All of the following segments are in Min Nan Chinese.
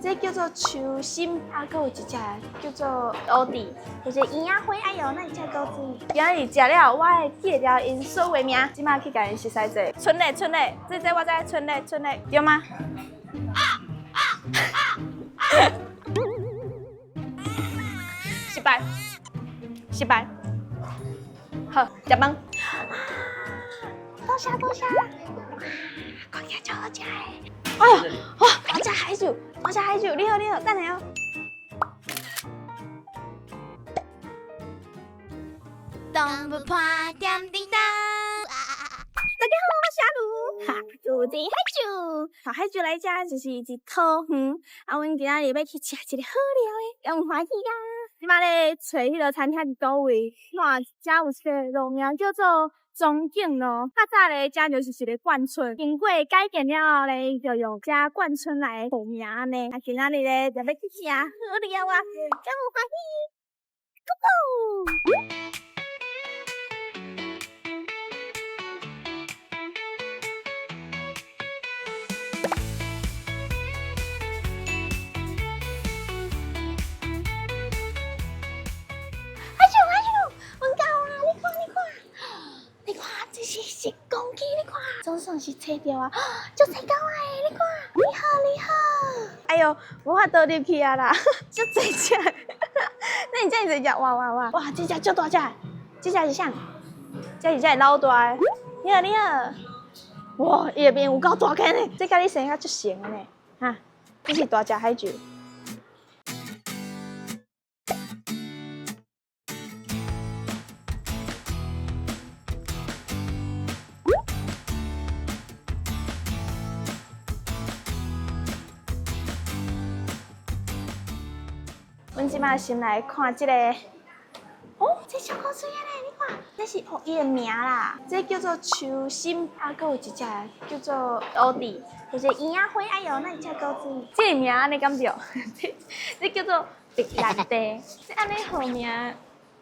這叫做秋心，啊，閣有一隻叫做烏地，就是圓仔花。哎喲，哪會遮古錐？今日食了，我會記得著𪜶所有名。這馬去共𪜶熟似者，春麗，春麗，這我知，春麗，春麗，對嗎？失敗，失敗。好，食飯。多謝多謝。看起來超好食的。哎喲，哇，大隻海蛀，大隻海蛀，你好你好，等下哦。動物破點叮當。大家好，我是阿盧，哈，主題海蛀，好海蛀來遮就是一桃園，啊，阮今仔日欲去食一个好料的，敢有歡喜㗎？這馬咧揣彼个餐廳佇佗位？看遮有一个路名叫做中景路，較早咧遮就是一个眷村，經過改建了後咧，就用遮眷村來號名按呢。啊，今仔日咧就欲去食好料啊，敢有歡喜？Go go！海蛀海蛀，阮到啊！你看你看，你看這是十公斤，你看，總算是揣著啊，足濟狗仔的，你看，你好你好。哎喲，無法度入去啊啦，足濟隻。那你這樣子隻，哇哇哇，哇，這隻足大隻，這隻是啥？這是這老大的。你好你好，哇，伊的面有夠大間的，這佮你生較足像的呢，哈，這是大隻海蛀。阮這馬先來看這個，哦，這超古錐的咧，你看，這是哦伊的名啦，這叫做秋心，啊，閣有一隻叫做烏地，就是圓仔花。哎喲，哪會遮古錐？這个名按呢敢對？這這叫做白蘭地，這按呢號名，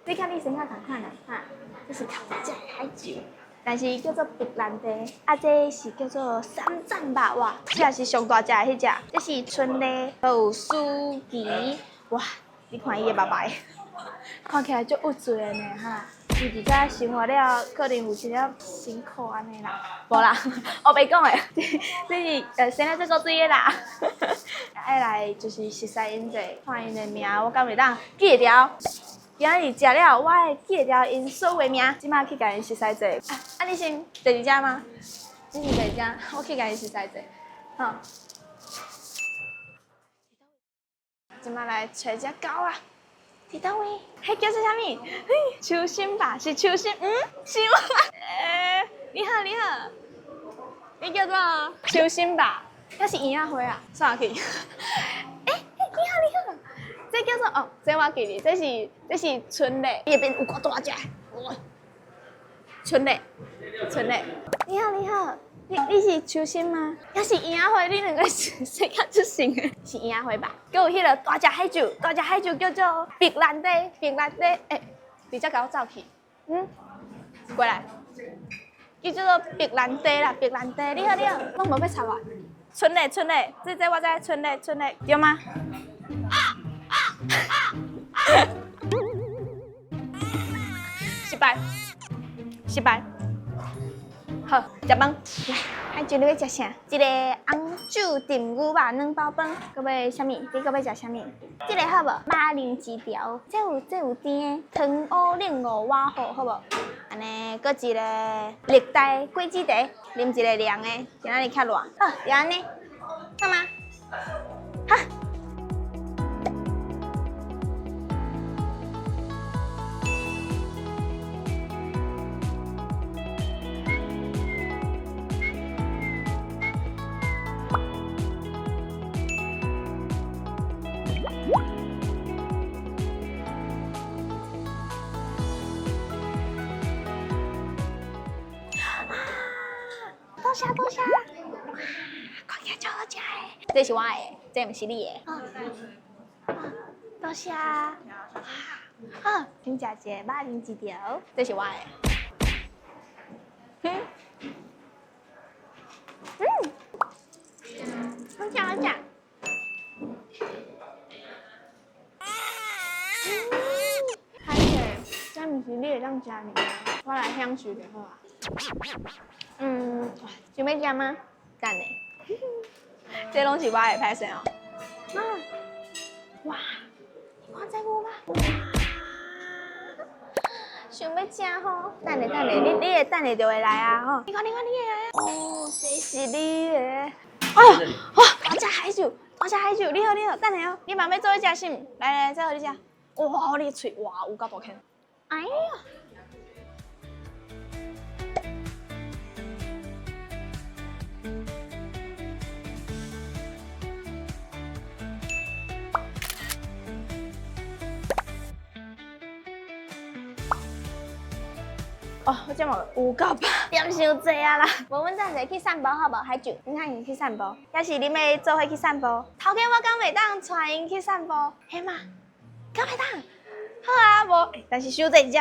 這佮你生較仝款啦，哈，這是較大隻的海蛀，但是叫做白蘭地，啊，這是叫做三層肉，哇，這也是上大隻的彼隻，這是春麗，閣有舒淇，哇。你看伊的目眉，看起來足鬱卒的呢哈。伊佇遮生活了，可能有一點辛苦按呢啦。無啦，烏白講的，這是生了足古錐的啦。愛來就是熟似𪜶者，看𪜶的名，我敢會當記會牢。今仔日食了，我會記會牢𪜶所有的名。這馬去共𪜶熟似者。啊，你先坐佇遮嗎？你先坐佇遮，我去共𪜶熟似者。好。這馬來揣隻狗啊！佇佗位？彼叫做啥物？秋心吧，是秋心，嗯，是嗎？欸，你好，你好，你叫做秋心吧？抑是圓仔花啊？煞去。欸，你好，你好，這叫做哦，這我記得，這是春麗，伊的面有夠大隻。春麗，春麗，你好，你好。你是秋心嗎？抑是圓仔花？你兩個是生較足像的，是圓仔花吧？閣有彼个大隻海蛀，大隻海蛀叫做白蘭地，白蘭地，欸，直接共我走去，嗯，過來，叫做白蘭地啦，白蘭地，你好你好，攏無欲插我。春麗春麗，這我知，春麗春麗，對嗎？失敗，失敗。好，食飯。來，海蛀你欲食啥？一个紅酒燉牛肉軟包飯，閣欲啥物？你閣欲食啥物？這个好無？馬鈴薯條，這有甜的，糖烏龍芋瓦糊，好無？按呢，閣一个熱帶果子茶，啉一个涼的，今仔日較熱。好，就按呢，好嗎？好。多謝多謝，哇，看起來超好食的。這是我的，這毋是你的。多謝。好，先食一个馬鈴薯條，這是我的。嗯，嗯，好食好食。当食物件，我來享受就好啊。嗯，想欲食嗎？等下，這攏是我的，歹勢哦。啊！哇！你看這有嗎？哇！想欲食吼，等下等下，你會等下就會來啊吼！你看你看你會來啊！哦，這是你的。哎喲，哇！大隻海獸，大隻海獸，你好你好，等下哦，你嘛欲做伙食是毋？來來來，這予你食。哇！你的喙哇有夠大間。哎喲！哦，我這嘛有夠飽，點傷濟啊啦！無，阮等下去散步好無？海啾，你通去散步，抑是恁欲做伙去散步？頭家我敢袂當帶𪜶去散步？嘿嘛，敢袂當？好啊，無，但是傷濟隻。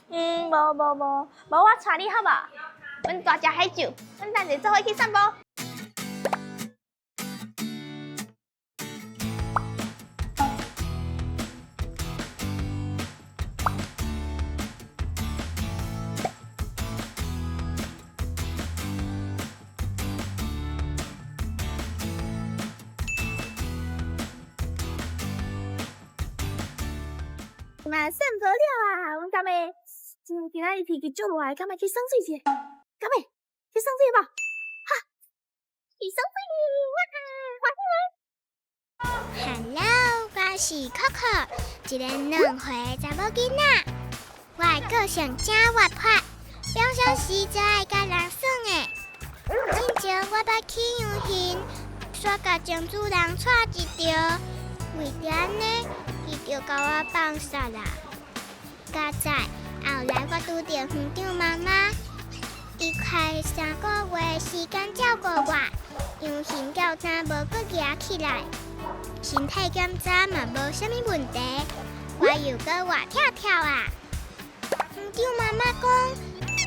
嗯，無無無，無我帶你好無？阮大隻海啾，阮等下做伙去散步。嘛散步了啊！阮敢會今仔日天氣足熱，敢會去耍水者？敢會去耍水無？哈！去耍水！哇！歡喜嗎？Hello，我是 Coco，一個2歲查某囡仔。我的個性真活潑，平常時就愛佮人耍的。之前我捌去養熊，煞共前主人掣一著，為著按呢，伊就共我放殺啦。佳哉，後來我拄著園長媽媽，伊開3個月時間照顧我，養熊到今無閣夯起來，身體檢查嘛無啥物問題，我又閣活跳跳啊！園長媽媽講，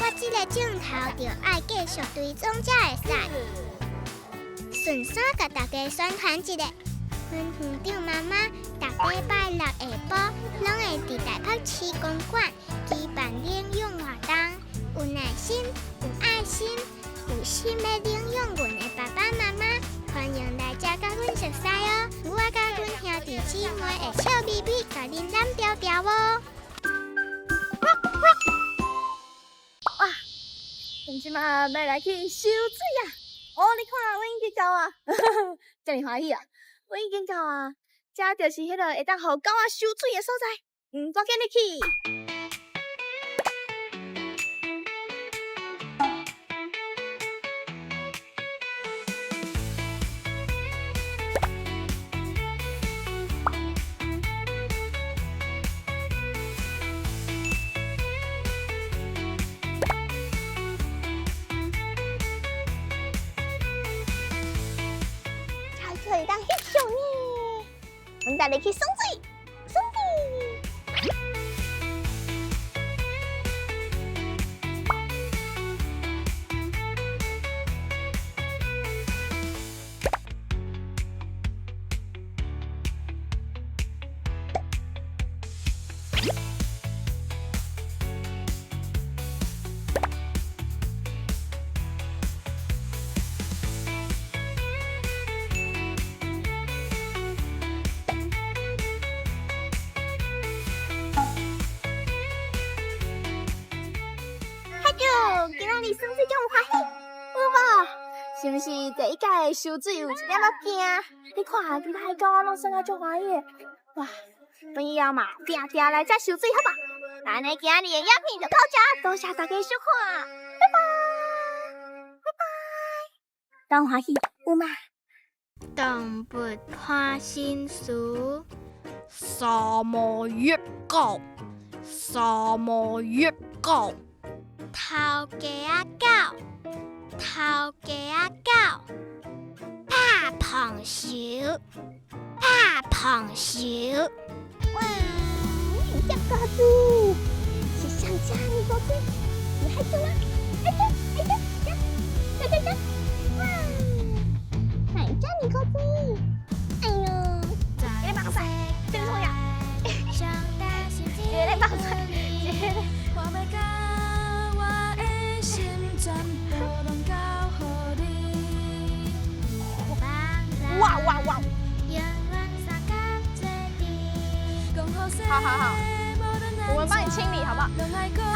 我這个鏡頭著愛繼續追蹤才會使。順紲共大家宣傳一下。阮園長媽媽逐禮拜六下晡，攏會佇台北市公館舉辦領養活動。有耐心、有愛心、有心欲領養阮的爸爸媽媽，歡迎來遮佮阮熟似哦。我佮阮兄弟姊妹會笑眯眯，共恁攬牢牢哦。哇！阮這馬欲來去泅水啊！哦，你看，阮已經到啊，遮爾歡喜啊！阮已經到啊，這就是彼个會當予狗仔泅水的所在。嗯，趕緊入去。可以當翕相呢，阮帶你去耍水，耍水。今仔日耍水敢有歡喜？有無？是毋是第一擺泅水有一點仔驚？你看其他的狗仔攏耍甲足歡喜的，哇！阮以後嘛，定定來遮泅水好無？咱的今仔日的影片就到這，多謝大家收看，拜拜，拜拜。當歡喜有嗎？動物看心事，薩摩耶狗，薩摩耶狗。頭家仔狗，頭家仔狗，拍棒球，拍棒球。哇，這個子是上遮爾高水，你還做嗎？還做，還做，來來來，哇，哪遮爾高水？哎喲，一个放屎，這個錯呀，一個放屎，一個。哇哇哇！好好好，我們幫你清理好不好？